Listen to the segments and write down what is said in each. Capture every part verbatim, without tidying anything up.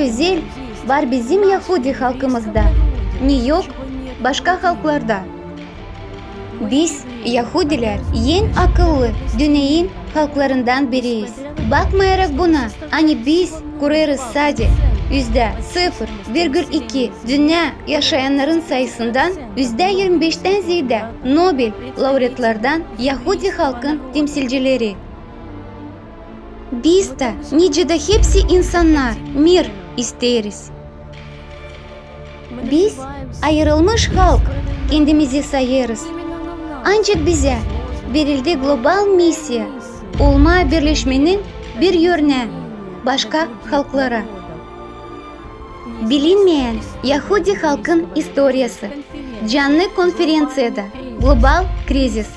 özel var bizim yahudi halkımızda, ne yok başka halklarda. Biz, yahudilär, en akıllı dünneyin halklarından biriyiz. Bakmayarak buna, ani biz kurêrız sade üzdä sıfır virgül iki dünnä yaşayannarın sayısından, üzdä irmi beştän zeedä Nobel laureatlardan yahudi halkın temsilcileri. Biz dä, nicä dä hepsi insannar, mir isteeriz. Biz ayırılmış halk kendimizi sayêrız. Ancak bizä verildi global misiya olmaa birleşmenin bir örnää başka halklara. Bilinmeyän yahudi halkın istoriyası. Canlı konferenţiyada. Global krizis.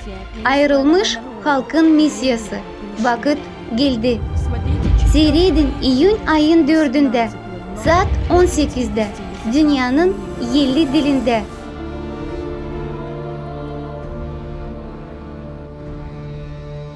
Ayırılmış halkın misiyası. Vakıt geldi. Siiredin, iyün ayın dördündä, saat on sekizdä, dünnenin elli dilindä